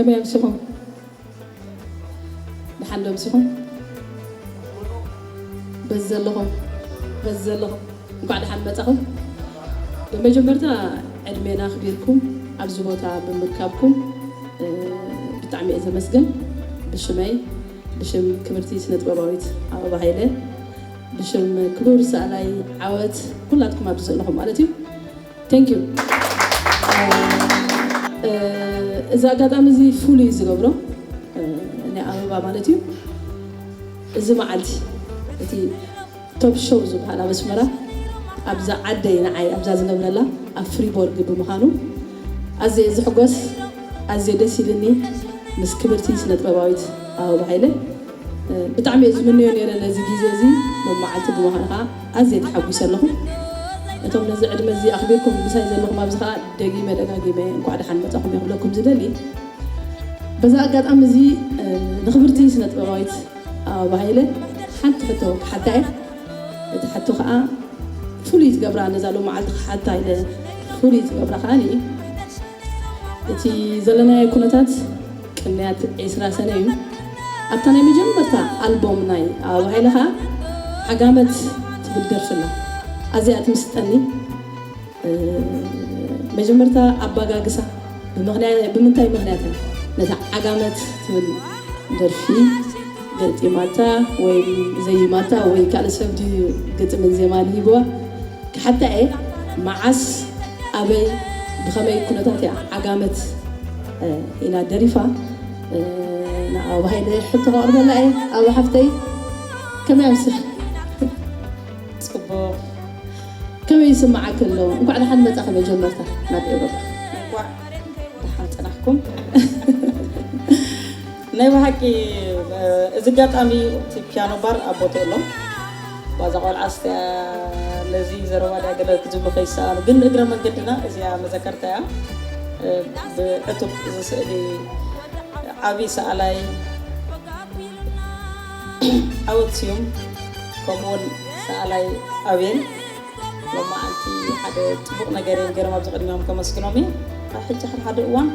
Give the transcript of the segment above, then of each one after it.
ከመይ ኣምሲኹም? ደሓን ዶ ኣምሲኹም? በዚ ዘለኹም፣ በዚ ዘለኹም፣ እንኳዕ ደሓን መጻኹም። ብመጀመርታ ዕድሜና ኣኽቢርኩም ኣብዚ ቦታ ብምርካብኩም፣ እ፣ ብጣዕሚ እየ ዘመስግን። ብሽመይ፣ ብሽም ክብርቲ ስነ ጥበባዊት ኣበባ ሃይለ፣ ብሽም ክቡር ሰኣላይ ዓወት፣ ኩላትኩም ኣብዚ ዘለኹም ማለት እዩ። Thank you። እ፣ እዚ ኣጋጣሚ እዚ ፍሉይ ዝገብሮ፣ እ፣ ናይ ኣበባ ማለት እዩ። እዚ መዓልቲ፣ እቲ ቶፕ ሾው ዝበሃል ኣብ ኣስመራ፣ ኣብዛ ዓደይ ንዓይ፣ ኣብዛ ዝነብረላ፣ ኣብ ፍሪቦርግ ብምዃኑ፣ ኣዝየ ዝሕጎስ፣ ኣዝየ ደስ ኢልኒ፣ ምስ ክብርቲ ስነ ጥበባዊት ኣበባ ሃይለ። እ፣ ብጣዕሚ እየ ዝምንዮ ነይረ ነዚ ግዜ እዚ፣ ሎም መዓልቲ ብምዃኑ ከዓ ኣዝየ ተሓጒሰ ኣለኹ። እቶም ነዚ ዕድመ እዚ ኣኽቢርኩም ምሳይ ዘለኹም ኣብዚ ከዓ ደጊመ ደጋጊመ እንኳዕ ደሓን መጻኹም እየ ክብለኩም ዝደሊ። በዚ ኣጋጣሚ እዚ፣ እ፣ ንኽብርቲ ስነ ጥበባዊት ኣበባ ሃይለ ሓንቲ ሕቶ ክሓታ እየ። እቲ ሕቶ ከዓ ፍሉይ ትገብራ ነዛ ሎም መዓልቲ ክሓታ ኢለ ፍሉይ ትገብራ ከዓ እቲ ዘለናዮ ኩነታት ቅንያት ዒስራ ሰነ እዩ። ኣብታ ናይ መጀመርታ ኣልቦም ናይ ኣበባ ሃይለ ከዓ ዓጋመት ትብል ደርፊ ኣላ። ኣዝያ ትምስጠኒ። እ፣ መጀመርታ ኣባጋግሳ ብምኽንያ-፣ ብምንታይ ምኽንያት እያ ነታ ዓጋመት ትብል ደርፊ ገጢማታ ወይ ዘይማታ ወይ ካልእ ሰብ ድዩ ግጥምን ዜማን ሂብዋ? ክሓታ እየ፣ መዓስ፣ ኣበይ፣ ብኸመይ ኩነታት እያ ዓጋመት፣ እ፣ ኢላ ደሪፋ? እ፣ ንኣበባ ሃይለ ሕቶ ከቕርበላ እየ። ኣበባ ሓፍተይ፣ ከመይ ኣምስኻ? ጽቡቕ። ከመይ ይስምዓኪ ኣሎ? እንኳዕ ደሓን መጻኺ መጀመርታ ናብ ኤውሮጳ። እንኳዕ ደሓን ጸናሕኩም። ናይ ብሓቂ፣ እ፣ እዚ ኣጋጣሚ እቲ ፒያኖ ባር ኣብ ቦትኡ ኣሎ። ባዛ ቆልዓ ስተያ ነዚ ዘረባ ድያ ገለ ክዝብሉ ከይሰኣኑ። ግን እግረ መንገድና እዚኣ መዘከርታ እያ። እ፣ ብዕቱብ እዚ ስእሊ ዓብዪ ሰኣላይ ዓወት ስዩም፣ ከምኡውን ሰኣላይ ኣቤል፣ ሎማዓንቲ ሓደ ጽቡቕ ነገር እዮም ገይሮም። ኣብዚ ቅድሚኦም ከመስግኖም እየ። ኣብ ሕጂ ሓደ ሓደ እዋን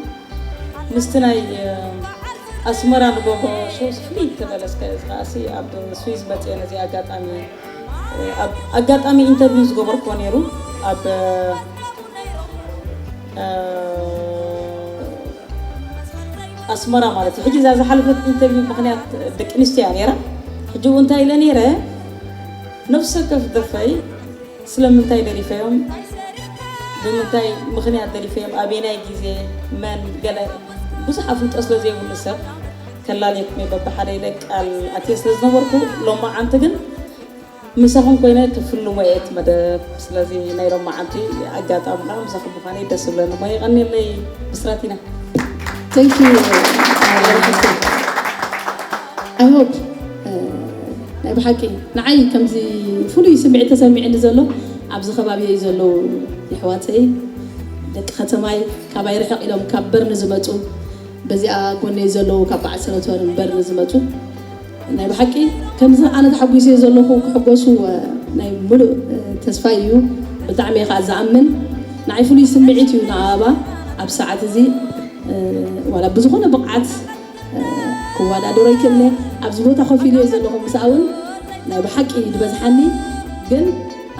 ምስቲ ናይ፣ እ፣ ኣስመራ ንገብሮ ሾውስ ፍልይ ተበለስከ፣ እዚ ከኣሲ ኣብ ስዊዝ መጽየ ነዚ ኣጋጣሚ፣ እ፣ ኣብ ኣጋጣሚ ኢንተርቪው ዝገበርክዎ ነይሩ ኣብ፣ እ፣ ኣስመራ ማለት እዩ። ሕጂ እዛ ዝሓለፈት ኢንተርቪው ምኽንያት ደቂ ኣንስትዮ እያ ነይራ። ሕጂ እውን እንታይ ኢለ ነይረ፣ ነፍሲ ወከፍ ደርፈይ ስለምንታይ ደሪፈዮም፣ ብምንታይ ምኽንያት ደሪፈዮም፣ ኣበየናይ ግዜ፣ መን፣ ገለ ብዙሕ ኣፍልጦ ስለ ዘይብሉ ሰብ ከላልየኩም እየ በብሓደ ኢለ ቃል ኣትየ ስለ ዝነበርኩ፣ ሎማዓንቲ ግን ምሳኹም ኮይነ ክፍልሞ እየ እቲ መደብ። ስለዚ ናይ ሎማዓንቲ ኣጋጣሚ ከዓ ምሳኹም ምዃነይ ደስ ዝብለኒ ኮይኑ። የቐንየለይ ብስራቲና። Thank you። I hope፣ እ፣ ናይ ብሓቂ ንዓይ ከምዚ ፍሉይ ስምዒት ተሰሚዕኒ ዘሎ ኣብዚ ከባቢ ዘለዉ የሕዋተይ ደቂ ከተማይ ካባይ ርሕቕ ኢሎም ካብ በርን ዝመጹ በዚኣ ጎነይ ዘለዉ ካብ በዓል ሰረቶርን በርን ዝመጹ ናይ ብሓቂ ከምዚ ኣነ ተሓጒሰ ዘለኹ ክሕጎሱ፣ እ፣ ናይ ሙሉእ፣ እ፣ ተስፋ እዩ። ብጣዕሚ እየ ከዓ ዝኣምን። ንዓይ ፍሉይ ስምዒት እዩ ንኣበባ ኣብ ሰዓት እዚ፣ እ፣ ዋላ ብዝኾነ ብቕዓት፣ እ፣ ክወዳደሮ ይክእልነ ኣብዚ ቦታ ኮፍ ኢለ ዘለኹ ምስኣ እውን ናይ ብሓቂ እዩ ዝበዝሓኒ። ግን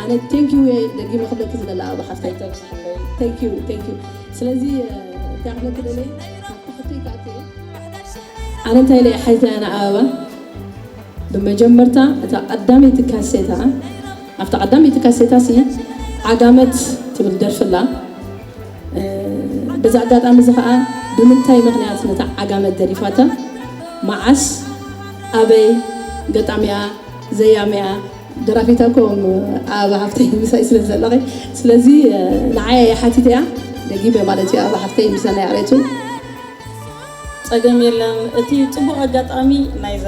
ኣነ ቴንኪዩ እየ ደጊመ ክብለኪ ዝደሊ ኣበባ ሓፍተይ። ተብዝሓለይ። Thank you፣ thank you። ስለዚ፣ እ፣ እንታይ ክብለኪ ደለየ? ኣነ እንታይ ኢለ እየ ሓቲተያ ንኣበባ? ብመጀመርታ እታ ቀዳመይቲ ካሴታ፣ ኣብታ ቀዳመይቲ ካሴታ ሲ ዓጋመት ትብል ደርፊ ኣላ። እ፣ በዚ ኣጋጣሚ እዚ ኸዓ ብምንታይ ምኽንያት ነታ ዓጋመት ደሪፋታ? መዓስ? ኣበይ? ገጣሚኣ? ዘያሚኣ? ደራፊታ እኮ ኣበባ ሃፍተይ ምሳይ ስለ ዘለኺ፣ ስለዚ፣ እ፣ ንዓይ እየ ሓቲተያ፣ ደጊመ ማለት እዩ፣ ኣበባ ሃፍተይ ምሳና ያዕሬቱ። ጸገም የለን። እቲ ጽቡቕ ኣጋጣሚ ናይዛ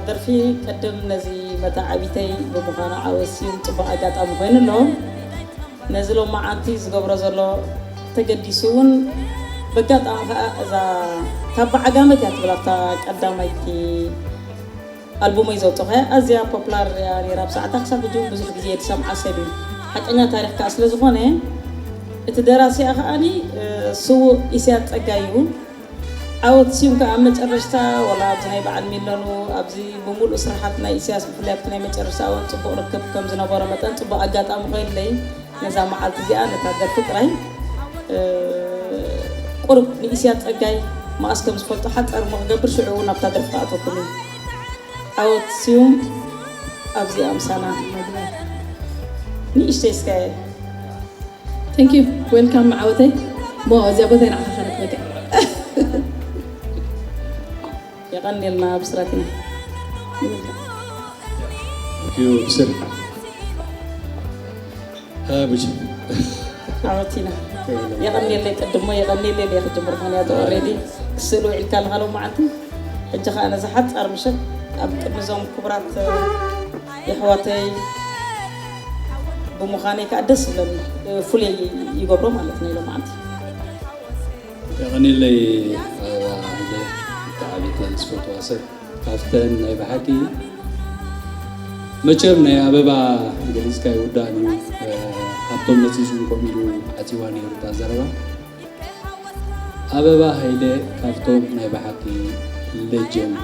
ደርፊ ቅድም ነዚ መተዓቢተይ ብምዃኑ ዓወት ስዩም ጽቡቕ ኣጋጣሚ ኮይኑ ኣሎ። ነዚ ሎማዓንቲ ዝገብሮ ዘሎ ተገዲሱ እውን በጋጣሚ ከዓ እዛ ካብ ብዓጋመት እያ ትብል ኣብታ ቀዳማይቲ ኣልቡመይ ዘውፅኸ ኣዝያ ፖፕላር እያ ነይራ። ብሰዓታ ክሳብ ሕጂ እውን ብዙሕ ግዜ ዝሰምዓ ሰብ እዩ። ሓቀኛ ታሪኽ ከዓ ስለ ዝኾነ እቲ ደራሲኣ ከዓኒ፣ እ፣ ስዉእ ኢሳያስ ጸጋይ እዩ። ዓወት ስዩም ከኣ ኣብ መጨረሽታ፣ ወላ ኣብዚ ናይ በዓል ሚለኑ፣ ኣብዚ ብምሉእ ስራሓት ናይ ኢሳያስ፣ ብፍላይ ኣብቲ ናይ መጨረሽታ እዋን ጽቡቕ ርክብ ከም ዝነበሮ መጠን፣ ጽቡቕ ኣጋጣሚ ኮይኑለይ ነዛ መዓልቲ እዚኣ፣ ነታ ደርፊ ጥራይ፣ እ፣ ቁሩብ ንኢሳያስ ጸጋይ መኣስ ከም ዝፈልጦ ሓጻር እሞ ክገብር፣ ሽዑ እውን ኣብታ ደርፊ ክኣትወኩም እዩ። ዓወት ስዩም ኣብዚኣ ምሳና። ንእሽተይ እስከ። Thank you. Welcome ዓወተይ። ሞ እዚኣ ቦታ ንዓኻ ከረክበካ። የቐንየልና ብስራትና። Thank you ብስር። እ፣ ብሽ ዓወት ኢና። የቐንየለይ ቅድሞ፣ የቐንየለይ እየ ክጅምር፣ ምኽንያቱ ኦልሬዲ ክስእሉ ውዒልካ ኣለኻ ሎማዓንቲ። ሕጂ ኸኣ ነዚ ሓጻር ምሸት ኣብ ቅድሚ እዞም ክቡራት የሕዋተይ ብምዃነይ ከኣ ደስ ዝብለኒ፣ ፍሉይ ይገብሮ ማለት ነው ሎማዓንቲ። የቐንየለይ ኣበባ፣ ሃይለ፣ ብጣዕሚ ዝፈትዋ ሰብ፣ ካብተን ናይ ብሓቂ መቸም ናይ ኣበባ ገሊጽካ ይውዳእን እዩ። እ፣ ሃብቶም መጺጹ ከምኡ ኢሉ ዓጺዋ ነይሩ እታ ዘረባ። ኣበባ ሃይለ ካብቶም ናይ ብሓቂ ሌጀንድ፣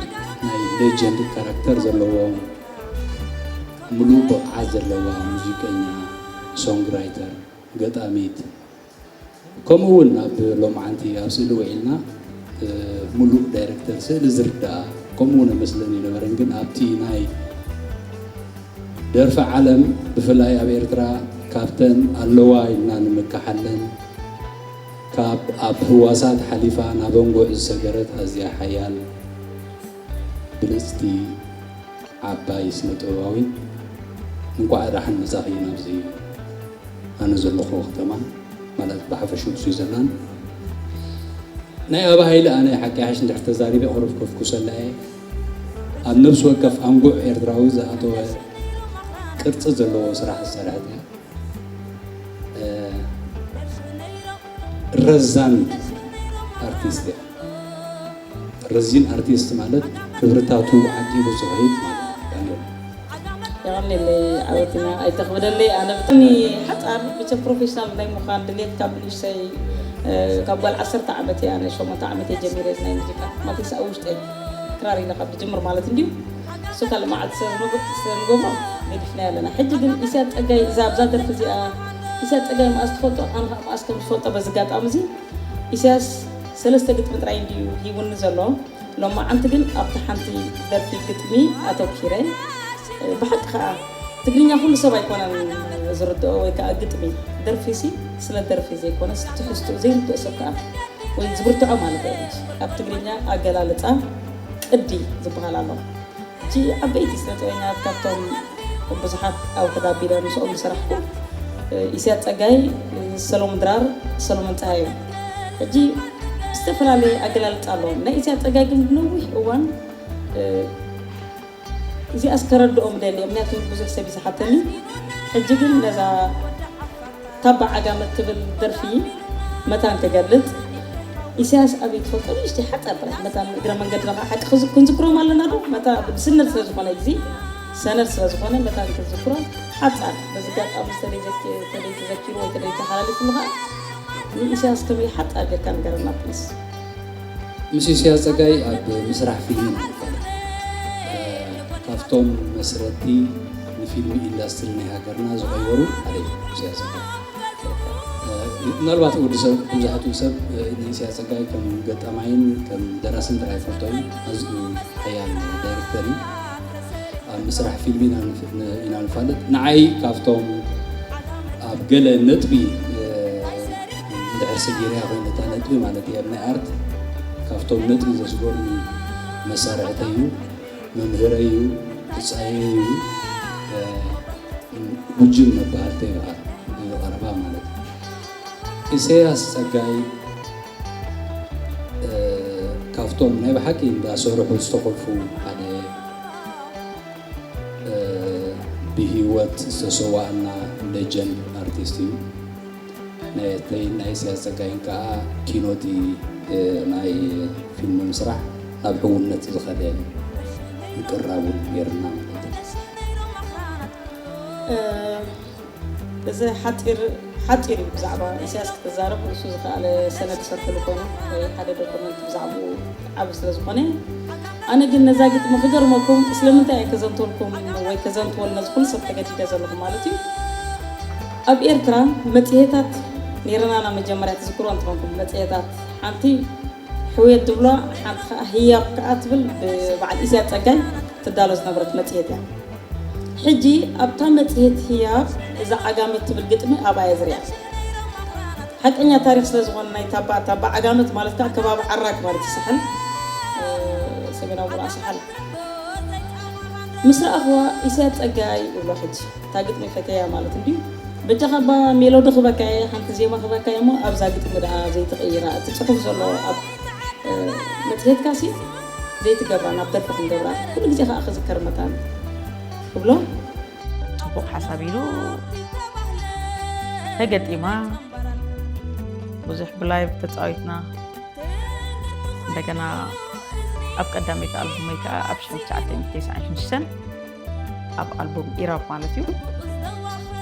ናይ ሌጀንድ ካራክተር ዘለዎም፣ ምሉእ ብቕዓት ዘለዋ ሙዚቀኛ፣ ሶንግ ራይተር፣ ገጣሚት፣ ከምኡ እውን ኣብ ሎማዓንቲ ኣብ ስእሊ ውዒልና፣ እ፣ ምሉእ ዳይረክተር ስእሊ ዝርዳኣ ከምኡ እውን ኣይመስለን ኣይነበረን። ግን ኣብቲ ናይ ደርፊ ዓለም ብፍላይ ኣብ ኤርትራ ካብተን ኣለዋ ኢልና ንምከሓለን፣ ካብ ኣብ ህዋሳት ሓሊፋ ናብ ኣንጉዕ ዝሰገረት ኣዝያ ሓያል ብልጽቲ ዓባይ ስነ ጥበባዊት፣ እንቋዕ ደሓን መጻኺ ናብዚ ኣነ ዘለኹዎ ከተማ፣ ማለት ብሓፈሽኡ ስዊዘርላንድ። ናይ ኣበባ ሃይለ ኣነ ሓቂ ሓሽ እንድሕር ተዛሪበ ቁሩብ ከፍኩሰላ እየ። ኣብ ነብሲ ወከፍ ኣንጉዕ ኤርትራዊ ዝኣተወ ቅርጺ ዘለዎ ስራሕ ዝሰርሐት እያ። እ፣ ረዛን ኣርቲስት እያ። ረዚን ኣርቲስት ማለት ክብርታቱ ዓቂቡ ዝኸይድ ማለት እዩ። የቐንየለይ ዓወትና ኣይተኽብደለይ። ኣነ ብጣዕሚ ሓጻር ብቻ ፕሮፌሽናል ናይ ምዃን ድሌት ካብ ንእሽተይ፣ እ፣ ካብ ጓል ዓሰርተ ዓመት እየ፣ ኣነ ሸሞንተ ዓመት እየ ጀሚረ ናይ ሙዚቃ ማለት እዩ። ኣብ ውሽጠይ ክራር ኢለ ካብ ዝጅምር ማለት እንድዩ። እሱ ካልእ መዓልቲ ስለ ዝነብ-፣ ስለ ንገብሮ ገዲፍናዮ ኣለና። ሕጂ ግን ኢሳያስ ጸጋይ እዛ ኣብዛ ደርፊ እዚኣ ኢሳያስ ጸጋይ መኣስ ትፈልጦ፣ ኣነ ኸኣ መኣስ ከም ዝፈልጦ በዚ ኣጋጣሚ እዚ ኢሳያስ ሰለስተ ግጥሚ ጥራይ እንድዩ ሂቡኒ ዘሎ። ሎማዓንቲ ግን ኣብታ ሓንቲ ደርፊ ግጥሚ ኣተኪረ። ብሓቂ ኸኣ ትግርኛ ኩሉ ሰብ ኣይኮነን ዝርድኦ ወይ ከኣ ግጥሚ። ደርፊ ሲ ስለ ደርፊ ዘይኮነስ ትሕዝትኡ ዘይርድኦ ሰብ ከኣ ወይ ዝብርትዖ ማለት እየ። ኣብ ትግርኛ ኣገላልጻ ቅዲ ዝበሃል ኣሎ። ሕጂ ዓበይቲ ስነ ጥበበኛታት ካብቶም ብዙሓት ኣብ ሕዳቢረ ምስኦም ዝሰራሕኩ ኢሳያስ ጸጋይ፣ ሰሎሙን ድራር፣ ሰሎሙን ጸሃየ እዮም። ሕጂ ዝተፈላለየ ኣገላልጻ ኣለዎም። ናይ ኢሳያስ ጸጋይ ግን ብነዊሕ እዋን እዚኣስ ከረድኦም ደልየ፣ ምክንያቱ ብዙሕ ሰብ እዩ ዝሓተኒ። ሕጂ ግን ነዛ ታባ ዓጋመ እትብል ደርፊ መታን ክገልጽ፣ ኢሳያስ ኣበይ ትፈልጦ? ንእሽተይ ሓጻር ጥራሕ መታን እግረ መንገድና ከዓ ሓቂ ክዝ-፣ ክንዝክሮም ኣለና ዶ? መታ ብስነድ ስለ ዝኾነ፣ ግዜ ሰነድ ስለ ዝኾነ መታን ክንዝክሮም ሓጻር በዚ ኣጋጣሚ ተደይ ዘኪ-፣ ተደይ ተዘኪሩ ወይ ተደይ ተሓላሊፉ ከዓ ንኢሳያስ ከመይ ሓጻር ጌርካ ንገረና ፕሊስ። ምስ ኢሳያስ ጸጋይ ኣብ ምስራሕ ፊልም ኢና ንፋለጥ። እ፣ ካብቶም መስረቲ ንፊልም ኢንዳስትሪ ናይ ሃገርና ዝቐየሩ ሓደ እዩ ኢሳያስ ጸጋይ። እ፣ ምናልባት ወዲ ሰብ፣ መብዛሕትኡ ሰብ፣ እ፣ ንኢሳያስ ጸጋይ ከም ገጣማይን ከም ደራስን ጥራይ ይፈልጦ እዩ። ኣዝዩ ሓያል ዳይሬክተር እዩ። ኣብ ምስራሕ ፊልም ኢና ንፍ-፣ ን-፣ ኢና ንፋለጥ። ንዓይ ካብቶም ኣብ ገለ ነጥቢ፣ እ፣ እንድሕር ሰጊረያ ኮይኑ እታ ነጥቢ ማለት እየ፣ ኣብ ናይ ኣርት ካብቶም ነጥቢ ዘስገሩኒ መሳርሕተይ እዩ፣ መምህረይ እዩ፣ ብጻየይ እዩ፣ እ፣ ጉጅም መበሃልተይ በሃል እዩ ቀረባ ማለት እዩ። ኢሳያስ ጸጋይ፣ እ፣ ካብቶም ናይ ብሓቂ እንዳሰርሑ ዝተኸልፉ ሓደ፣ እ፣ ብህይወት ዝተሰዋእና ሌጀንድ ኣርቲስት እዩ። ናይ፣ ናይ ኢሳያስ ጸጋይን ከኣ ኪኖቲ፣ እ፣ ናይ ፊልም ምስራሕ ናብ ሕውነት ዝኸደ ምቅራቡ ነይርና ማለት እዩ። እ፣ እዚ ሓጺር ሓፂር እዩ ብዛዕባ ኢሳያስ ክትዛረብ፣ ንሱ ዝኸኣለ ሰነድ ዝሰርሐሉ ኮኑ ወይ ሓደ ዶክመንት ብዛዕባኡ ዓቢ ስለ ዝኾነ። ኣነ ግን ነዛ ግጥሚ ክገርመኩም ስለምንታይ እየ ከዘንትወልኩም ወይ ከዘንትወልና ዝኹሉ ሰብ ተገዲደ ዘለኹ ማለት እዩ። ኣብ ኤርትራ መጽሔታት ነይረናና። መጀመርያ ትዝክሮ እንትኾንኩም መጽሔታት ሓንቲ ሕውየት ትብሎ፣ ሓንቲ ከዓ ህያብ ከዓ ትብል ብበዓል ኢሳያስ ጸጋይ ትዳሎ ዝነበረት መጽሔት እያ። ሕጂ ኣብታ መጽሔት ህያብ እዛ ዓጋመት ትብል ግጥሚ ኣብኣ እየ ዝሪኣ። ሓቀኛ ታሪኽ ስለ ዝኾነ ናይ ታባ፣ ታባ ዓጋመት ማለት ከዓ ከባቢ ዓራግ ማለት እዩ፣ ሳሕል፣ እ፣ ሰሜናዊ ምብራቕ ሳሕል። ምስ ረኣኽዋ ኢሳያስ ጸጋይ ይብሎ። ሕጂ እታ ግጥሚ ፈተያ ማለት እንድዩ። በጃኻ እባ ሜሎዲ ክበካ እየ፣ ሓንቲ ዜማ ክበካ እየ እሞ ኣብዛ ግጥሚ ደኣ ዘይትቕይራ። እቲ ጽሑፍ ዘሎ ኣብ፣ እ፣ መጽሔትካሲ ዘይትገብራ፣ ናብ ደርፊ ክንገብራ። ኩሉ ግዜ ከኣ ክዝከር መታን ክብሎ። ጽቡቕ ሓሳብ ኢሉ ተገጢማ። ብዙሕ ብላይቭ ተጻዊትና። እንደገና ኣብ ቀዳመይቲ ኣልቡመይ ከኣ ኣብ ሽሕን ትሽዓተ ሚእትን ተስዓን ሽዱሽተን ኣብ ኣልቡም ኢራብ ማለት እዩ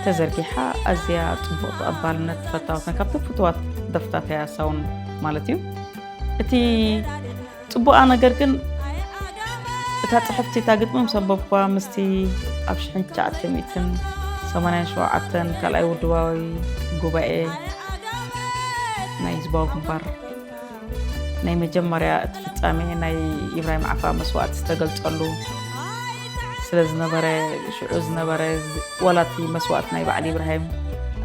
ተዘርጊሓ። ኣዝያ ጽቡቕ ተቐባልነት፣ ተፈታውነት፣ ካብቶም ፍቱዋት ደርፍታት እያ ሳውን ማለት እዩ። እቲ ጽቡቓ ነገር ግን እታ ጽሕፍቲ፣ እታ ግጥሚ ምስ ኣንበብኳ፣ ምስቲ ኣብ ሽሕን ትሽዓተ ሚእትን ሰማንያን ሸውዓተን ካልኣይ ውድባዊ ጉባኤ ናይ ህዝባዊ ግንባር ናይ መጀመርያ እቲ ፍጻሜ ናይ ኢብራሂም ዓፋ መስዋእቲ ዝተገልጸሉ ስለ ዝነበረ፣ ሽዑ ዝነበረ ዝ-፣ ዋላ እቲ መስዋእቲ ናይ በዓል ኢብራሂም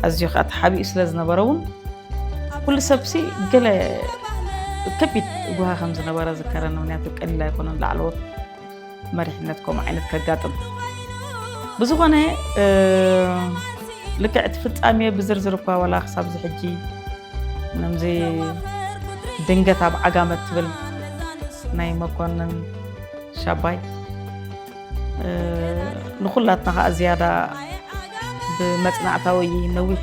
ኣዝዩ ከኣ ተሓቢኡ ስለ ዝነበረ እውን፣ ኩሉ ሰብሲ ገለ ከቢድ ጓሃ ከም ዝነበረ ዝከረኒ፣ ምክንያቱ ቀሊል ኣይኮነን ላዕለዎት መሪሕነት ከምኡ ዓይነት ከጋጥም። ብዝኾነ፣ እ፣ ልክዕ እቲ ፍጻሜ ብዝርዝር እኳ ዋላ ክሳብ እዚ ሕጂ፣ ነምዚ ድንገት ኣብ ዓጋመት ትብል ናይ መኮንን ሻባይ፣ እ፣ ንኹላትና ኸኣ ዝያዳ ብመጽናዕታዊ ነዊሕ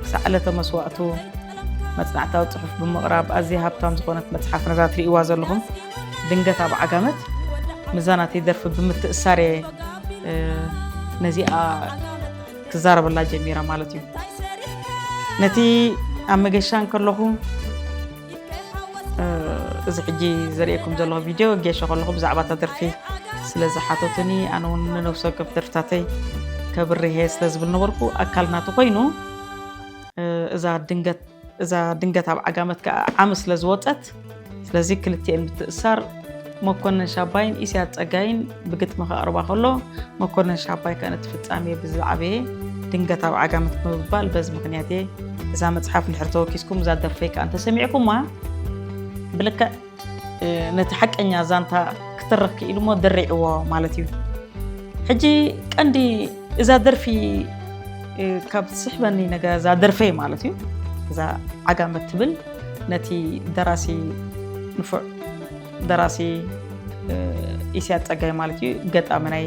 ክሳዕ ዕለተ መስዋእቱ መጽናዕታዊ ጽሑፍ ብምቕራብ ኣዝያ ሃብታም ዝኾነት መጽሓፍ ነዛ ትርእይዋ ዘለኹም ድንገት ኣብ ዓጋመት ምስዛ ናተይ ደርፊ ብምትእሳር እየ፣ እ፣ ነዚኣ ክዛረበላ ጀሚረ ማለት እዩ። ነቲ ኣብ መገሻ እንከለኹ፣ እ፣ እዚ ሕጂ ዘርእየኩም ዘለኹ ቪድዮ ጌሾ ከለኹ ብዛዕባ እታ ደርፊ ስለ ዝሓተቱኒ፣ ኣነ እውን ንነፍሲ ወከፍ ደርፍታተይ ከብርህ እየ ስለ ዝብል ነበርኩ። ኣካል ናቱ ኮይኑ፣ እ፣ እዛ ድንገት፣ እዛ ድንገት ኣብ ዓጋመት ከኣ ዓሚ ስለ ዝወጸት፣ ስለዚ ክልቲኤን ምትእሳር መኮነን ሻባይን ኢሳያስ ጸጋይን ብግጥሚ ከቕርባ ከሎ፣ መኮነን ሻባይ ከኣ ነቲ ፍጻሜ ብዝዓበየ ድንገት ኣብ ዓጋመት ብምባል በዚ ምኽንያት እየ እዛ መጽሓፍ እንድሕር ተወኪስኩም እዛ ደርፈይ ከኣ እንተሰሚዕኩማ ብልክዕ፣ እ፣ ነቲ ሓቀኛ ዛንታ ክትርኽ ክኢሉ እሞ ደሪዕዎ ማለት እዩ። ሕጂ ቀንዲ እዛ ደርፊ፣ እ፣ ካብ ትስሕበኒ ነገር እዛ ደርፈይ ማለት እዩ። እዛ ዓጋመት ትብል ነቲ ደራሲ ንፉዕ ደራሲ፣ እ፣ ኢሳያስ ጸጋይ ማለት እዩ፣ ገጣሚ ናይ፣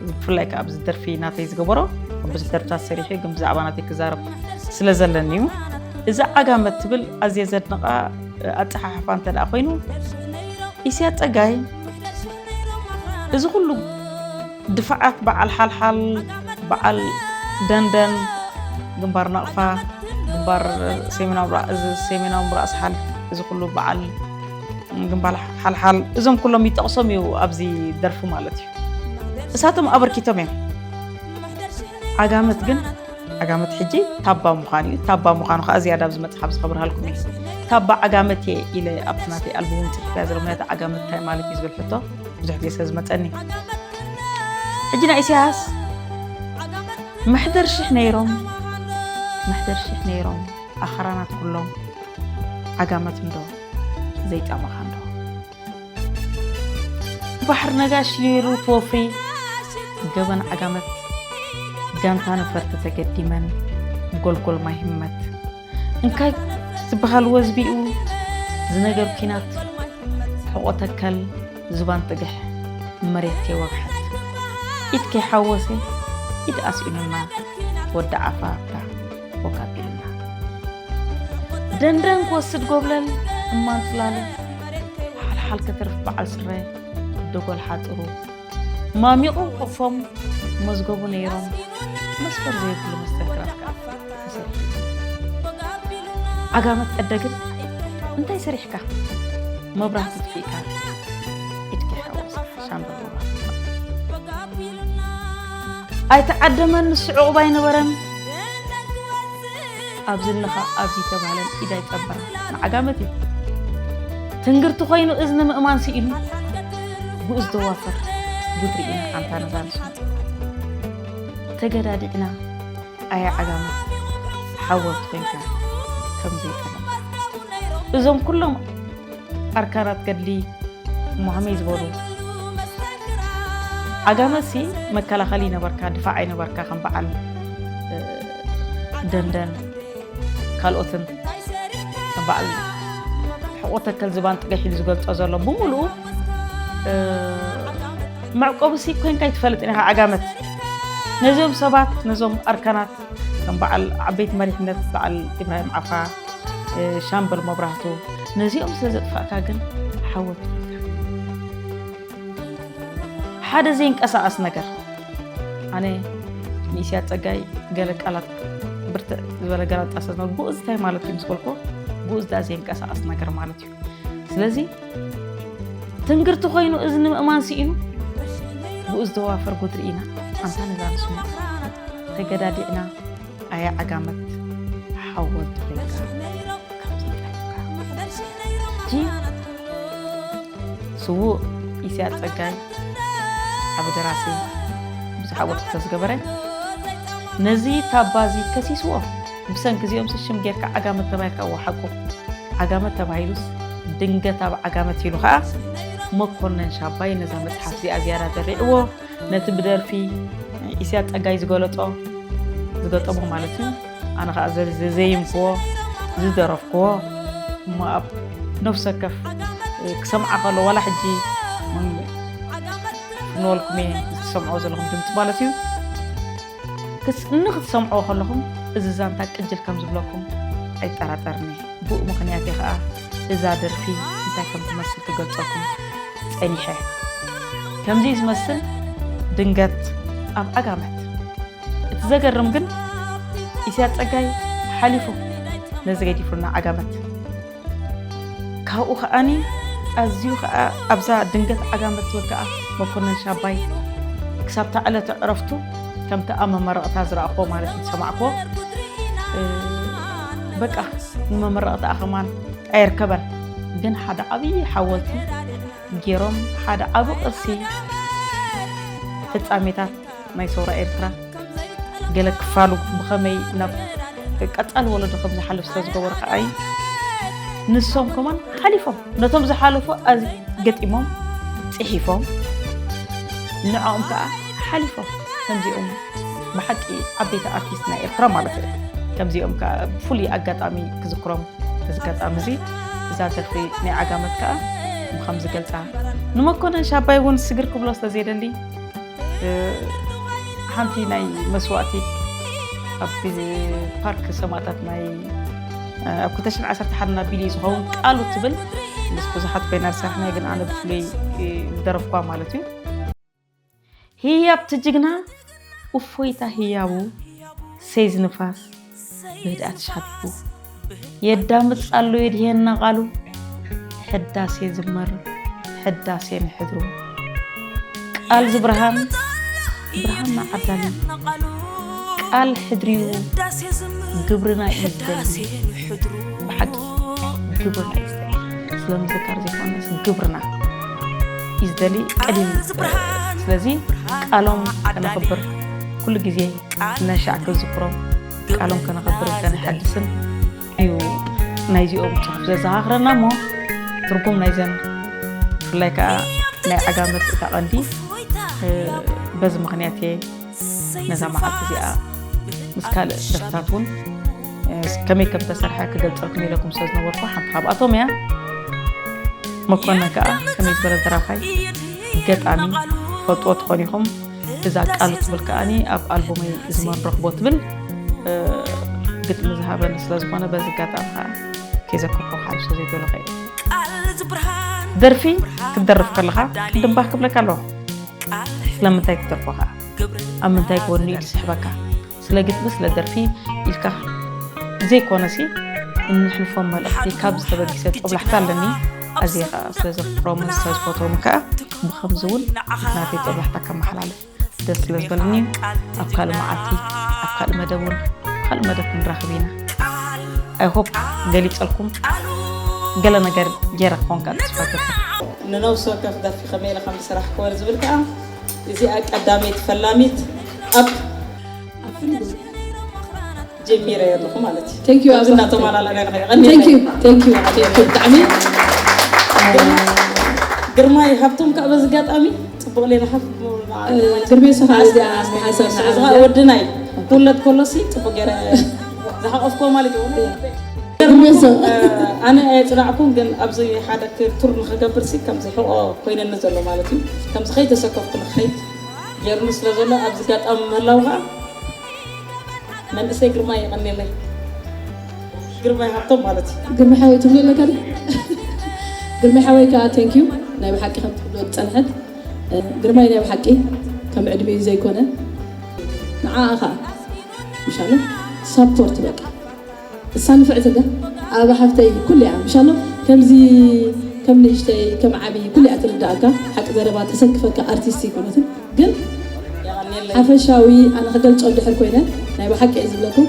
ብፍላይ ከኣ ኣብዚ ደርፊ ናተይ ዝገበሮ፣ ብዙሕ ደርፍታት ሰሪሑ ግን ብዛዕባ ናተይ ክዛረብ ስለ ዘለኒ እዩ። እዛ ዓጋመት ትብል ኣዝየ ዘድንቓ፣ እ፣ ኣጸሓሕፋ እንተ ደኣ ኮይኑ፣ ኢሳያስ ጸጋይ እዚ ኩሉ ድፋዓት በዓል ሓልሓል፣ በዓል ደንደን፣ ግንባር ናቕፋ፣ ግንባር ሰሜናዊ ምብራቕ፣ እዚ ሰሜናዊ ምብራቕ ሳሕል፣ እዚ ኩሉ በዓል ግንባር ሓልሓል፣ እዞም ኩሎም ይጠቕሶም እዩ ኣብዚ ደርፊ ማለት እዩ። እሳቶም ኣበርኪቶም እዮም። ዓጋመት ግን፣ ዓጋመት ሕጂ ታባ ምዃኑ እዩ። ታባ ምዃኑ ከዓ ዝያዳ ኣብዚ መጽሓፍ ዝኸብርሃልኩም እዩ። ታባ ዓጋመት እየ ኢለ ኣብቲ ናተይ ኣልቡም ጽሒፈያ ዘሎ፣ ምክንያቱ ዓጋመት እንታይ ማለት እዩ ዝብል ሕቶ ብዙሕ ግዜ ስለ ዝመጸኒ። ሕጂ ናይ ኢሳያስ መሕደር ሽሕ ነይሮም፣ መሕደር ሽሕ ነይሮም፣ ኣኽራናት ኩሎም ዓጋመት እንዶ ዘይጠመኻ እንዶ። ባሕሪ ነጋሽ ነይሩ ትወፍሪ ገበን ዓጋመት፣ ጋንታ ነፈርቲ ተገዲመን ጎልጎል ማይ ህመት። እንካይ ዝበሃል ወዝቢኡ ዝነገር ኲናት፣ ሕቖ ተከል ዝባን ጥግሕ መሬት ከይወግሐት። ኢድ ከይሓወሰ ኢድ ኣስኢኑና፣ ወዲ ዓፋፍታ ወጋቢሉና። ደንደን ክወስድ ጎብለል እማን ጽላሉ፣ ሓልሓል ከተርፍ በዓል ስረ ደጎል ሓጽሩ፣ ማሚቑ ክቕፎም መዝገቡ ነይሮም፣ መስፈር ዘይብሉ መስተንክራት ከኣ ተሰሪሑ። ዓጋመት ዕደ ግን እንታይ ሰሪሕካ? መብራህቲ ጥፊእካ ኢድካ ይሓወስ ሻምበል መብራህቱ። ኣይተዓደመን ንሱ ዕቑባ ኣይነበረን። ኣብዚ ኣለኻ ኣብዚ ተባህለን ኢድ ኣይጸበራን ንዓጋመት እዩ። ትንግርቲ ኮይኑ እዝኒ ምእማን ስኢኑ ጉእዝ ደዋፈር ጉድ ርኢና ኣንታ ነዛ ንሱ ተገዳዲዕና ኣያ ዓጋመት ሓወልቲ ኮይንካ ከም ዘይጠለምካ እዞም ኩሎም ኣርካናት ገድሊ እሞ ከመይ ዝበሉ ዓጋመሲ መከላኸሊ ነበርካ ድፋዕ ኣይነበርካ ከም በዓል ደንደን ካልኦትን ከም በዓል ሕቆ ተከል ዝባን ጥገሕ ኢሉ ዝገልጾ ዘሎ ብምሉኡ መዕቆብሲ ኮይንካ ኣይትፈልጥን ኢኻ ዓጋመት ነዚኦም ሰባት ነዞም ኣርካናት ከም በዓል ዓበይቲ መሪሕነት በዓል ኢብራሂም ዓፋ ሻምበል መብራህቱ ነዚኦም ስለ ዘጥፋእካ ግን ሓወት ሓደ ዘይንቀሳቐስ ነገር ኣነ ንኢስያ ጸጋይ ገለ ቃላት ብርትዕ ዝበለ ገላጣ ስለ ጉእዝ እንታይ ማለት እዩ ምስ በልኮ ጉእዝ ዳ ዘይንቀሳቐስ ነገር ማለት እዩ ስለዚ ትንግርቲ ኮይኑ እዝኒ ምእማን ስኢኑ ጉእዝ ደዋፈር ጉድ ርኢና ኣንታ ነዛ ንስሙ ተገዳዲዕና ኣያ ዓጋመት ሓወልቲ ኮይንካ ከምዚ ይጠልካ እቲ ስዉእ ኢስያ ጸጋይ ዓቢ ደራሲ ብዙሕ ኣወርትቶ ዝገበረ ነዚ ታባዚ ከሲስዎ ብሰንኪ እዚኦም ሽም ጌርካ ዓጋመት ተባሂልካ እዎ ሓቁ ዓጋመት ተባሂሉስ ድንገት ኣብ ዓጋመት ኢሉ ከዓ መኮነን ሻባይ ነዛ መፅሓፍ እዚኣ ዝያዳ ዘሪዕዎ ነቲ ብደርፊ ኢስያ ፀጋይ ዝገለጦ ዝገጠሞ ማለት እዩ ኣነ ከዓ ዘዘይምክዎ ዝደረፍክዎ እሞ ኣብ ነፍሰ ከፍ ክሰምዓ ከሎ ዋላ ሕጂ ንበልኩም እየ ዝሰምዖ ዘለኹም ድምፂ ማለት እዩ ንክትሰምዕዎ ከለኹም እዚ ዛንታ ቅጅል ከም ዝብለኩም ኣይጠራጠርን እየ ብኡ ምኽንያት እየ ከዓ እዛ ደርፊ እንታይ ከም ትመስል ክገልፀኩም ፀኒሐ ከምዚ ዝመስል ድንገት ኣብ ዓጋመት እቲ ዘገርም ግን ኢስያ ፀጋይ ሓሊፉ ነዚ ገዲፉና ዓጋመት ካብኡ ከዓኒ ኣዝዩ ከዓ ኣብዛ ድንገት ዓጋመት ትብል ከዓ መኮነን ሻባይ ክሳብታ ዕለተ ዕረፍቱ ከምቲ ኣብ መመረቕታ ዝረኣኽዎ ማለት እዩ ዝሰማዕክዎ በቃ ንመመረቕታ ኣኸማን ኣይርከበን ግን ሓደ ዓብዪ ሓወልቲ ገይሮም ሓደ ዓብ ቅርሲ ፍፃሜታት ናይ ሰውራ ኤርትራ ገለ ክፋሉ ብኸመይ ናብ ቀፃሊ ወለዶ ከም ዝሓልፍ ስለ ዝገበሩ ከዓ እዩ ንሶም ከማን ሓሊፎም ነቶም ዝሓለፉ ኣዚ ገጢሞም ፅሒፎም ንዕኦም ከዓ ሓሊፎም ከምዚኦም ብሓቂ ዓበይቲ ኣርቲስት ናይ ኤርትራ ማለት እዩ ከምዚኦም ከዓ ብፍሉይ ኣጋጣሚ ክዝክሮም እዚ ኣጋጣሚ እዚ እዛ ደርፊ ናይ ዓጋመት ከዓ ብከም ዝገልፃ ንመኮነን ሻባይ እውን ስግር ክብሎ ስለ ዘየደሊ ሓንቲ ናይ መስዋእቲ ኣብ ፓርክ ሰማእታት ናይ ኣብ ክልተ ሽሕን ዓሰርተ ሓደን ኣቢሉ እዩ ዝኸውን ቃሉ ትብል ምስ ብዙሓት ኮይና ዝሰርሕና ግን ኣነ ብፍሉይ ዝደረፍኳ ማለት እዩ ህያብ ትጅግና እፎይታ ህያቡ ሰይዝ ንፋስ ብህድኣት ሻቲፉ የዳምፅ ኣሎ የድሄና ቃሉ ሕዳሴ ዝመር ሕዳሴ ንሕድሩ ቃል ዝብርሃን ብርሃንና ዓዳሊ ቃል ሕድሪዩ ግብርና እዩ ዝደሊ ብሓቂ ግብርና እዩ ዝደሊ ስለምዝካር ዘይኮነስ ግብርና እዩ ዝደሊ ቀሊል ስለዚ ቃሎም ከነኽብር ኩሉ ግዜ ነሻዕ ክዝክሮም ቃሎም ከነኽብርን ከነሐድስን እዩ ናይዚኦም ፅሑፍ ዘዘኻኽረና እሞ ትርጉም ናይዘን ብፍላይ ከዓ ናይ ዓጋመት እታ ቀንዲ በዚ ምኽንያት እየ ነዛ መዓልቲ እዚኣ ምስ ካልእ ደርፍታት እውን ከመይ ከም ተሰርሐ ክገልፀልኩም ኢለኩም ስለ ዝነበርኩ ሓንቲ ካብኣቶም እያ መኮነን ከዓ ከመይ ዝበለ ደራፋይ ገጣሚ ፈልጥዎ ትኾን ኢኹም እዛ ቃል ትብል ከዓኒ ኣብ ኣልቡመይ ዝመን ረኽቦ ትብል ግጥሚ ዝሃበኒ ስለ ዝኾነ በዚ ኣጋጣሚ ከዓ ከይዘከርኩ ክሓልሶ ዘይደለኹ እየ ደርፊ ክትደርፍ ከለኻ ቅድምባህ ክብለካ ኣለኹ ስለምንታይ ትደርፎ ከዓ ኣብ ምንታይ ጎኒ እዩ ዝስሕበካ ስለ ግጥሚ ስለ ደርፊ ኢልካ ዘይኮነሲ እንሕልፎ መልእኽቲ ካብ ዝተበጊሰ ጦብላሕታ ኣለኒ። ኣዝየ ከዓ ስለ ዘፍቅሮምን ስለ ዝፈትዎም ከዓ ብኸምዚ እውን ናተይ ጦብላሕታ ከመሓላልፍ ደስ ስለ ዝበለኒ ኣብ ካልእ መዓልቲ ኣብ ካልእ መደብ እውን ካልእ መደብ ክንራኸብ ኢና። I hope ገሊፀልኩም ገለ ነገር ገይረ ክኾን ከዓ ተስፋ ገብር። ንነብሲ ወከፍ ደርፊ ከመይ ኢለ ከም ዝሰራሕክዎ ዝብል ከዓ እዚኣ ቀዳመይቲ ፈላሚት ኣብ ጀሚረ ኣለኹ ማለት እዩ። Thank you፣ ኣብዚ ኣባ። እናተማላላእና ንኸይቐኒ Thank you፣ thank you፣ thank you ብጣዕሚ። ግርማይ ሃብቶም ከዓ በዚ ኣጋጣሚ ፅቡቕ ሌላ ሓፍ እ፣ ግርሜ፣ ንስኻ እዚኣ ሓሳብ ንዓና እዚኻ ወድናይ ክውለድ ከሎሲ ፅቡቕ ገይረ ዝሓቐፍኮ ማለት እዩ። ግርሜ፣ እ፣ ኣነ ኣየፅናዕኩን፣ ግን ኣብዚ ሓደ ክ-፣ ቱር ንኽገብር ሲ ከምዚ ሕቆ ኮይነኒ ዘሎ ማለት እዩ። ከምዚ ከይተሰከፍኩ ንኽኸይድ ገይሩኒ ስለ ዘሎ ኣብዚ ኣጋጣሚ ምህላው ከዓ መንእሰይ ግርማይ የቐንየለይ። ግርማይ ሃብቶም ማለት እዩ። ግርማይ ሓወይ ትብሎ ኣለካ ድዩ? ግርማይ ሓወይ ከዓ thank you ናይ ብሓቂ ከም ትብሎ ዝጸንሐት፣ እ፣ ግርማይ ናይ ብሓቂ ከም ዕድሜኡ ዘይኮነ ንዓኣ ከዓ ምሻሎ ሳፖርት በቃ እሳ ንፍዕቲ እንዳ ኣበባ ሓፍተይ ኩሉ እያ ምሻሎ ከምዚ ከም ንእሽተይ ከም ዓብዪ ኩሉ እያ ትርዳእካ ሓቂ ዘረባ ተሰክፈካ ኣርቲስት ይኮነትን ግን ሓፈሻዊ ኣነ ክገልጾ እንድሕር ኮይነ ናይ ብሓቂ እየ ዝብለኩም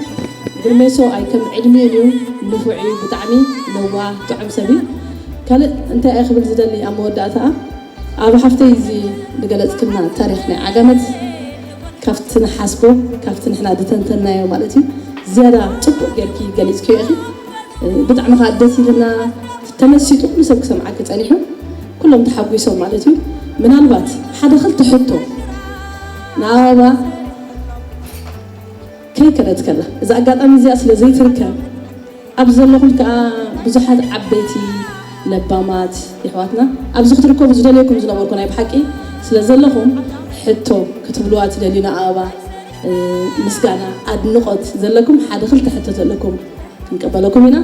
ግርሜሶ ኣይ ከም ዕድሜን እዩ ንፉዕ እዩ ብጣዕሚ ለዋ ጥዑም ሰብ እዩ ካልእ እንታይ እየ ክብል ዝደሊ ኣብ መወዳእታ ኣብ ሓፍተይ እዚ ዝገለጽክልና ታሪኽ ናይ ዓጋመት ካብቲ ንሓስቦ ካብቲ ንሕና ዝተንተናዮ ማለት እዩ ዝያዳ ጽቡቕ ጌርኪ ገሊጽክዮ ኢኺ ብጣዕሚ ከዓ ደስ ኢልና ተመሲጡ ኩሉ ሰብ ክሰምዓኪ ጸኒሑ ኩሎም ተሓጒሶም ማለት እዩ ምናልባት ሓደ ክልተ ሕቶ ንኣበባ ከይከደት ከላ እዛ ኣጋጣሚ እዚኣ ስለ ዘይትርከብ ኣብዚ ዘለኹም ከዓ ብዙሓት ዓበይቲ ለባማት የሕዋትና ኣብዚ ክትርከቡ ዝደልየኩም ዝነበርኩ ናይ ብሓቂ ስለ ዘለኹም ሕቶ ክትብልዋ ትደልዩ ንኣበባ ምስጋና ኣድንቖት ዘለኩም ሓደ ክልተ ሕቶ ዘለኩም ክንቀበለኩም ኢና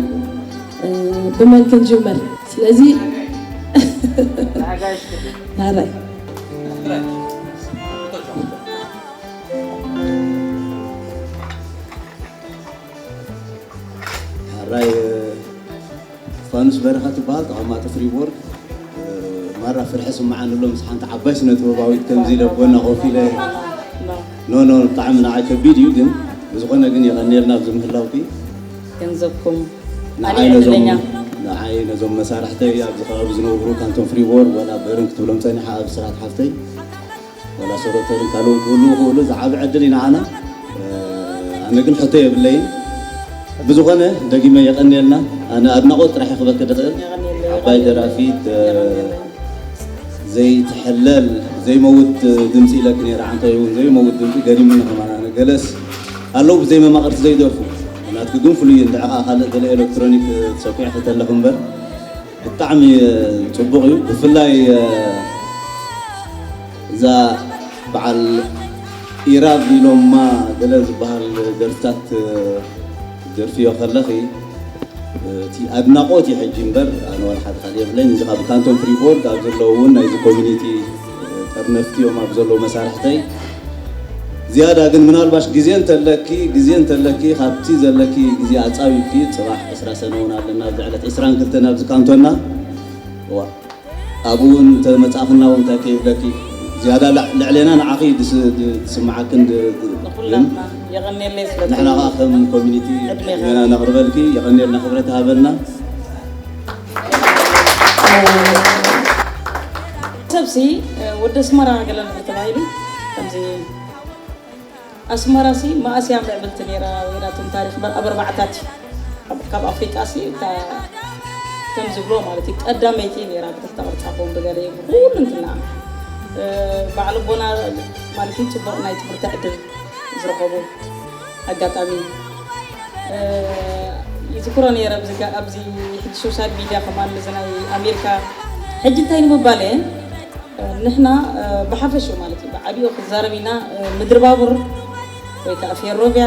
ብመን ክንጅምር ስለዚ ናራይ ሓራይ ፋኑስ በረኻ ትበሃል ተቐማጢ ፍሪቦርግ ማራ ፍርሒ ስምዓኒ ኣሎ ምስ ሓንቲ ዓባይ ስነ ጥበባዊት ከምዚ ኢለ ጎና ኮፍ ኢለ ኖ ኖ ብጣዕሚ ንዓይ ከቢድ እዩ ግን ብዝኾነ ግን የቐንየልና ኣብዚ ምህላውኪ ገንዘብኩም ንዓይ ነዞም ንዓይ ነዞም መሳርሕተይ ኣብዚ ከባቢ ዝነብሩ ካንቶም ፍሪቦርግ ዋላ በርን ክትብሎም ፀኒሓ ኣብ ስራት ሓፍተይ ዋላ ሰሮተርን ካልኡን ክህልዉ ክእሉ ዝዓቢ ዕድል እዩ ንዓና ኣነ ግን ሕቶ የብለይን ብዝኾነ ደጊመ የቐንየልና ኣነ ኣድናቖት ጥራሕ ክበክ ድኽእል ዓባይ ደራፊት ዘይትሕለል ዘይመውት ድምፂ ኢለክ ነይረ ዓንተይ እውን ዘይመውት ድምፂ ገሪሙኒ ከማን ኣነ ገለስ ኣለዉ ብዘይ መማቕርቲ ዘይደርፉ ናትክ ግን ፍሉይ እንድዕኻ ካልእ ገለ ኤሌክትሮኒክ ትሰኪዕክ ተለኽ እምበር ብጣዕሚ ፅቡቕ እዩ ብፍላይ እዛ በዓል ኢራብ ኢሎማ ገለ ዝበሃል ደርፍታት ደርፍዮ ከለኺ እቲ ኣድናቆት እዩ ሕጂ እምበር ኣነ ዋላ ሓደ ካልእ የብለይን እዚ ካብ ካንቶን ፍሪቦርግ ኣብ ዘለዉ እውን ናይዚ ኮሚኒቲ ጠርነፍቲ እዮም ኣብ ዘለዉ መሳርሕተይ ዝያዳ ግን ምናልባሽ ግዜ እንተለኪ ግዜ እንተለኪ ካብቲ ዘለኪ ግዜ ኣፃቢብኪ ፅባሕ ዕስራ ሰነ እውን ኣለና ኣብዚ ዕለት ዕስራን ክልተን ኣብዚ ካንቶና ኣብኡ እውን ተመፃእክና እውን እንታይ ከይብለኪ ዝያዳ ልዕሌና ንዓኺ ዝስምዓክን ንሕና ከዓ ከም ኮሚኒቲ ዕድሜና ነቕርበልኪ የቐኔልና ክብረት ሃበልና ሰብሲ ወደ ኣስመራ ገለ ነገር ተባሂሉ ከምዚ ኣስመራ ሲ መኣስ እያ ምዕብልቲ ነይራ ወይናቶም ታሪክ በር ኣብ ኣርባዕታት እዩ ካብ ኣፍሪቃ ሲ እታ ከም ዝብሎ ማለት እዩ ቀዳመይቲ ነይራ ብትሕቲ ቅርጻ ቦምብ ገለ ብኩሉ እንትና ባዕሉ ቦና ማለት እዩ ጽቡቅ ናይ ትምህርቲ ዕድል ዝረኸቡ ኣጋጣሚ ይዝክሮ ነይረ ኣብዚ ሕጂ ሶሻል ሚድያ ከማን እዚ ናይ ኣሜሪካ ሕጂ እንታይ ንምባል እየ ንሕና ብሓፈሽኡ ማለት እዩ ብዓቢኡ ክንዛረብ ኢና ምድሪ ባቡር ወይ ከዓ ፌሮቪያ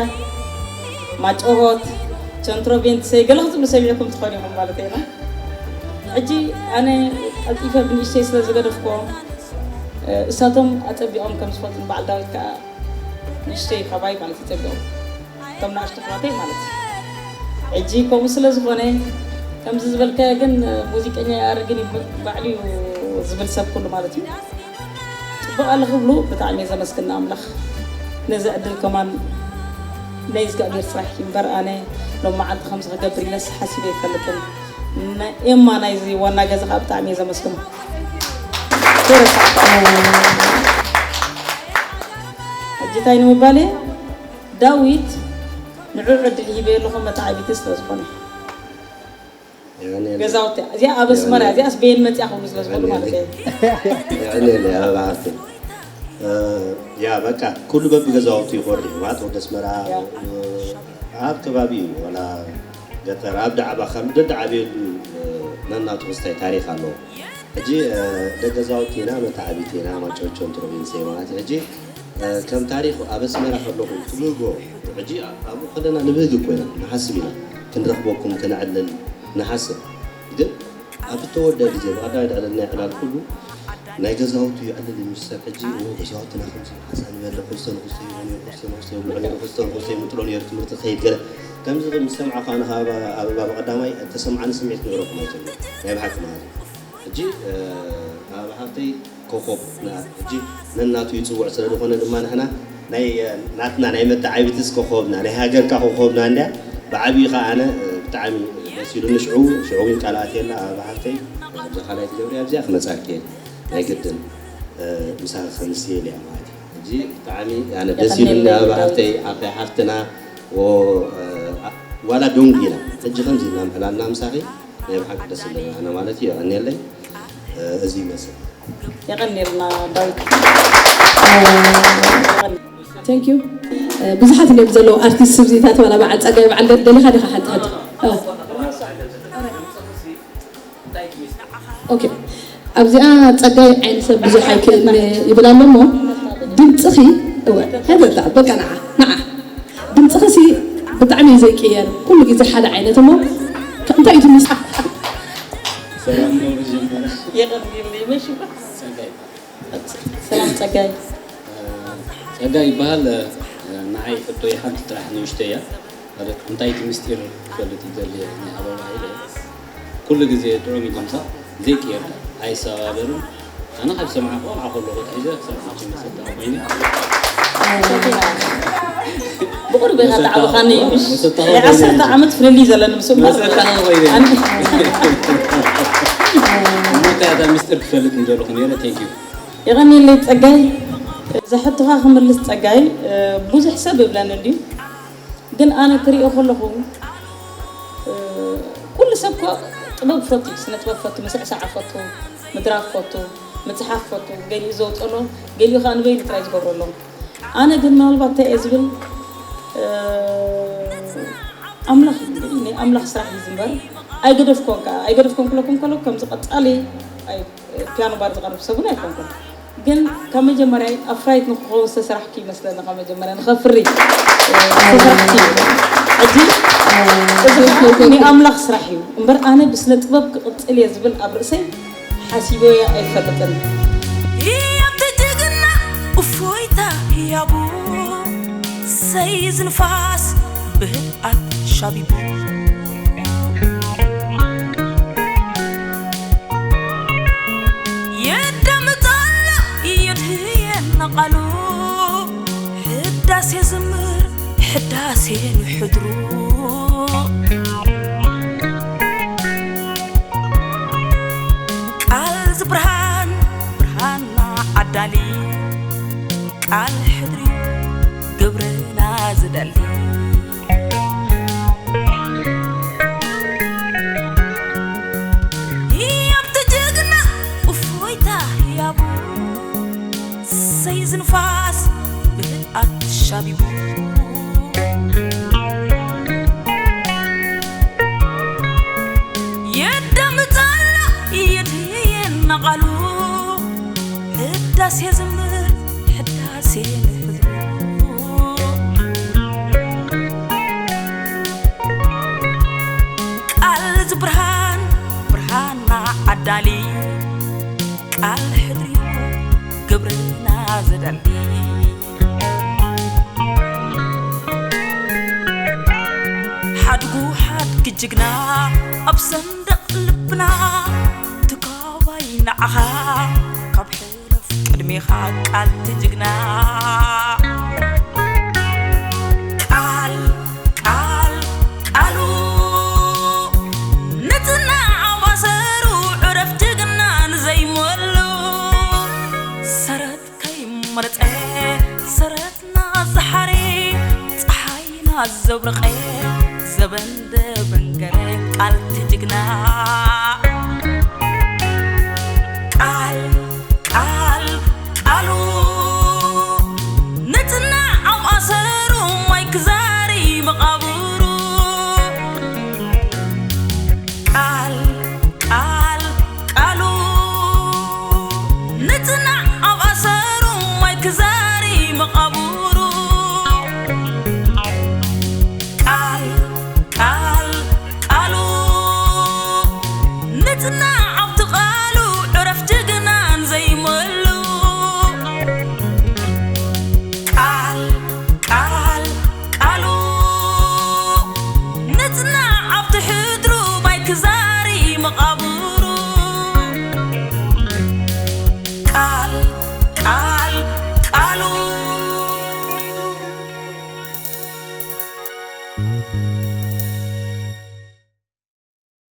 ማጨሆት ቸንትሮ ቤንትሰይ ገለ ክትብሉ ሰሚዕኩም ትኾኑ ኢኹም ማለት ኢና ሕጂ ኣነ ቀልጢፈ ብንእሽተይ ስለ ዝገደፍኮ እሳቶም ኣፀቢቖም ከም ዝፈልጡ በዓል ዳዊት ከዓ ንእሽተይ ካባይ ማለት እዩ ፀቢቖም እቶም ንኣሽቱ ኣሕዋተይ ማለት እዩ ሕጂ ከምኡ ስለ ዝኾነ፣ ከምዚ ዝበልካዮ ግን፣ ሙዚቀኛ ይኣርግን ይብ-፣ ባዕሉ እዩ ዝብል ሰብ ኩሉ ማለት እዩ። ጽቡቕ ኣለ ክብሉ ብጣዕሚ እየ ዘመስግን ንኣምላኽ። ነዚ ዕድል ከማን ናይ እግዚኣብሔር ስራሕ እዩ እምበር፣ ኣነ ሎም መዓልቲ ከምዚ ክገብር ኢለስ ሓሲበ ኣይፈልጥን። ን-፣ ኤማ ናይዚ ዋና ገዛ ከዓ ብጣዕሚ እየ ዘመስግኖ። ሕጂ እንታይ ንምባል እየ? ዳዊት ንዑ ዕድል ሂበ ኣለኹ፣ መተዓቢቲ ስለ ዝኾነ። የቐንየለይ። ገዛውቲ፣ እዚኣ ኣብ ኣስመራ፣ የቐንየለይ። እዚኣስ በየን መጽያ ክብሉ ስለ ዝበሉ ማለት እዩ። የቐንየለይ፣ ኣበባ ሃፍተይ። እ፣ ያ፣ በቃ፣ ኩሉ በብገዛውቱ ይኾርድ እዩ። ማለት ወደ ኣስመራ፣ ያ። እ፣ ኣብ ከባቢ እዩ፣ ወላ ገጠር፣ ኣብ ዳዕባ፣ ከም ደዳዓብየሉ፣ እ፣ ነናቱ ክስታይ ታሪኽ ኣለዎ። ሕጂ፣ እ፣ ደገዛውቲ ኢና፣ መተዓቢቲ ኢና፣ ማጨውቸው እንትርኡ ይንሰይ ማለት እዩ። ሕጂ፣ እ፣ ከም ታሪኽ ኣብ ኣስመራ ከለኹ ትብህጎ፣ ሕጂ ኣብኡ ከለና ንብህግ እኮ ኢና፣ ንሓስብ ኢና፣ ክንረኽበኩም፣ ክነዕልል ንሓስብ። ግን ኣብ እተወደ ግዜ፣ ብቐዳማይ ዕለልና ዕላል ኩሉ ናይ ገዛውቲ ይዕልል እዩ፣ ምስ ሰብ ሕጂ፣ እ፣ ገዛውትና ከምዚ ሓሳ ንበለ፣ ክልተ ንክልተ ይኾኑ፣ ክልተ ንክልተ ይብልዑ ነይሩ፣ ክልተ ንክልተ ይምጥሎ ነይሩ፣ ትምህርቲ ከይድ ገለ። ከምዚ ምስ ሰምዓኹ ኣነ ካብ ኣበባ ብቐዳማይ እተሰምዓኒ ስምዒት ክነግረኩም ኣይክእልን፣ ናይ ብሓቂ ማለት እዩ። ሕጂ፣ እ፣ ኣበባ ሃፍተይ ኮኾብ ና-፣ ሕጂ ነናቱ ይጽውዕ ስለ ዝኾነ ድማ ንሕና ናይ፣ እ፣ ናትና ናይ መተዓቢትስ ኮኾብና፣ ናይ ሃገርካ ኮኾብና እንድያ። ብዓብዩ ኸኣ ኣነ፣ እ፣ ብጣዕሚ ደስ ኢሉኒ። ሽዑ፣ ሽዑ እውን ቃላት የላ፣ ኣበባ ሃፍተይ፣ ኣብዚ ካልኣይ ትገብሪ ኣብዚኣ ክመጻኪ እየ። ናይ ግድን፣ እ፣ ምሳኺ ከምስየል እያ ማለት እዩ። ሕጂ ብጣዕሚ ኣነ ደስ ይቐንየለይ ኢሉኒ፣ ኣበባ ዳዊት። ሃፍተይ፣ ዓባይ ሓፍትና፣ ወ-፣ እ፣ ኣ-፣ ዋላ ዶንጉ ኢና። ሕጂ ከምዚ ኢልና ምሕላልና ምሳኺ ናይ ብሓቂ ደስ ኢሉኒ ኣነ ማለት እዩ። የቐንየለይ። እ፣ እዚ ይመስል። የቐንየልና ዳዊት። Thank you። እ፣ ብዙሓት እዮም ዘለዉ ኣርቲስት ስብዚታት፣ ዋላ በዓል ጸጋይ በዓል ደ-፣ ደሊኻ ዲኻ ሓንቲ ሕቶ? ኦ። ኦኬ። ኣብዚኣ ጸጋይ ዓይኒ ሰብ ብዙሕ ኣይክእልን ይብል ኣሎ እሞ፣ ድምጽኺ፣ እወ፣ ሄደታ፣ በቃ ንዓ፣ ንዓ። ድምጽኺሲ ብጣዕሚ እዩ ዘይቅየር፣ ኩሉ ግዜ ሓደ ዓይነት እሞ፣ ከ-፣ እንታይ እዩ እቲ ሚስጥር? ሰላም ነው መጀመርያ። የቐንየለይ፣ መሽ-፣ ጸጋይ ይበሃል። ሰላም ጸጋይ። ጸጋይ ይበሃል። ንዓይ ሕቶይ ሓንቲ ጥራሕ ንእሽቶ እያ። ማለት እንታይ እቲ ምስጢር ክፈልጥ ይደሊ ናይ ኣበባ ኢለ። ኩሉ ግዜ ጥዑም እዩ ድምጻ፣ ዘይቅየር ኣይሰባበርን። ኣነ ካብ ሰማዕኩ ቆልዓ ከለኹ ኣትሒዘ ክሰምዓኪ መሰታ ኮይነ። ብቑሩብ ኢኻ ተዓቢኻኒ እዩ፣ ምሽ? መሰታ ናይ ዓሰርተ ኮይነ። ዓመት ፍልልይ ዘለኒ ምስ እምበር። መሰታ ኮይነ። ኣነ እሞ እንታይ እታ ምስጢር ክፈልጥ ምደለኹ ነይረ። Thank you። የቐንየለይ ጸጋይ። እዚ ሕቶኻ ክምልስ ጸጋይ፣ እ፣ ብዙሕ ሰብ ይብለኒ እንድዩ። ግን ኣነ ክሪኦ ከለኹ፣ እ፣ ኩሉ ሰብ እኮ ጥበብ ፈቱ፣ ስነ ጥበብ ፈቱ፣ ምስዕሳዕ ፈቱ፣ ምድራፍ ፈቱ፣ ምጽሓፍ ፈቱ፣ ገሊኡ ዘውጸሎ፣ ገሊኡ ከኣ ንበይኑ ጥራይ ዝገብሮ ኣሎ። ኣነ ግን ምናልባት እንታይ እየ ዝብል፣ እ፣ ኣምላኽ እዩ፣ ናይ ኣምላኽ ስራሕ እዩ ዝንበር። ኣይገደፍኮን ከኣ፣ ኣይገደፍኮን ክብለኩም ከለኹ ከምዚ ቀጻሊ ኣይ-፣ ፒያኖ ባር ዝቐርብ ሰብ እውን ኣይኮንኩን። ግን ካብ መጀመርያ ኣፍራይት ንክኸውን ዝተሰራሕኪ ይመስለኒ። ካብ መጀመርያ ንኸፍሪ፣ እ፣ ዝተሰራሕኪ እዩ። ሕጂ እዚ ከዓ ናይ ኣምላኽ ስራሕ እዩ እምበር ኣነ ብስነ ጥበብ ክቕጽል እየ ዝብል ኣብ ርእሰይ ሓሲበዮ ኣይፈልጥን። ኣብቲ ጅግና እፎይታ ህያቡ ሰይ ዝንፋስ ብህድኣት ሻቢቡ የዳምፅ ኣሎ የድህየና ቃሉ ሕዳሴ ዝምር ሕዳሴ ንሕድሩ ቃል ዝብርሃን ብርሃንና ኣዳሊ ቃል ሕድሪ ግብርና ዝደሊ ኣብቲ ጅግና እፎይታ ህያቡ ሰይ ዝንፋስ ብህድኣት ሻቢቡ የዳምፅ ኣሎ የድህየና ቃሉ ሕዳሴ ዝምር ሕዳሴ ንሕድሩ ቃል ዝብርሃን ብርሃንና ኣዳሊ ቃል ሕድሪ ግብርና ዘዳሊ ሓድጉ ሓድ ጅግና ኣብ ሰንደቕ ልብና ትካባይ ንዓኻ ካብ ሕለፍ ቅድሜኻ ቃል ትጅግና ቃል ቃል ቃሉ ንጽና ኣብ ኣሰሩ ዕረፍ ጅግና ንዘይመሉ ሰረት ከይመረጸ ሰረትና ዝሓሬ ፀሓይና ዘብረቐ ዘበን ደበንገረ ቃል ትጅግና ቃል ቃል ቃሉ ንጽና ኣብ ኣሰሩ ማይ ክዛሪ መቓብሩ ቃል ቃል ቃሉ ንጽናዕ ኣብ ኣሰሩ ማይ ክዛሪ መቓብሩ ቃል ቃል ቃሉ ንጽናዕ ኣብቲ ቃሉ ዕረፍ ጅግናን ዘይመሉ ቃል ቃል ቃሉ ንጽናዕ ኣብቲ ሕድሩ ማይ ክዛሪ መቓብሩ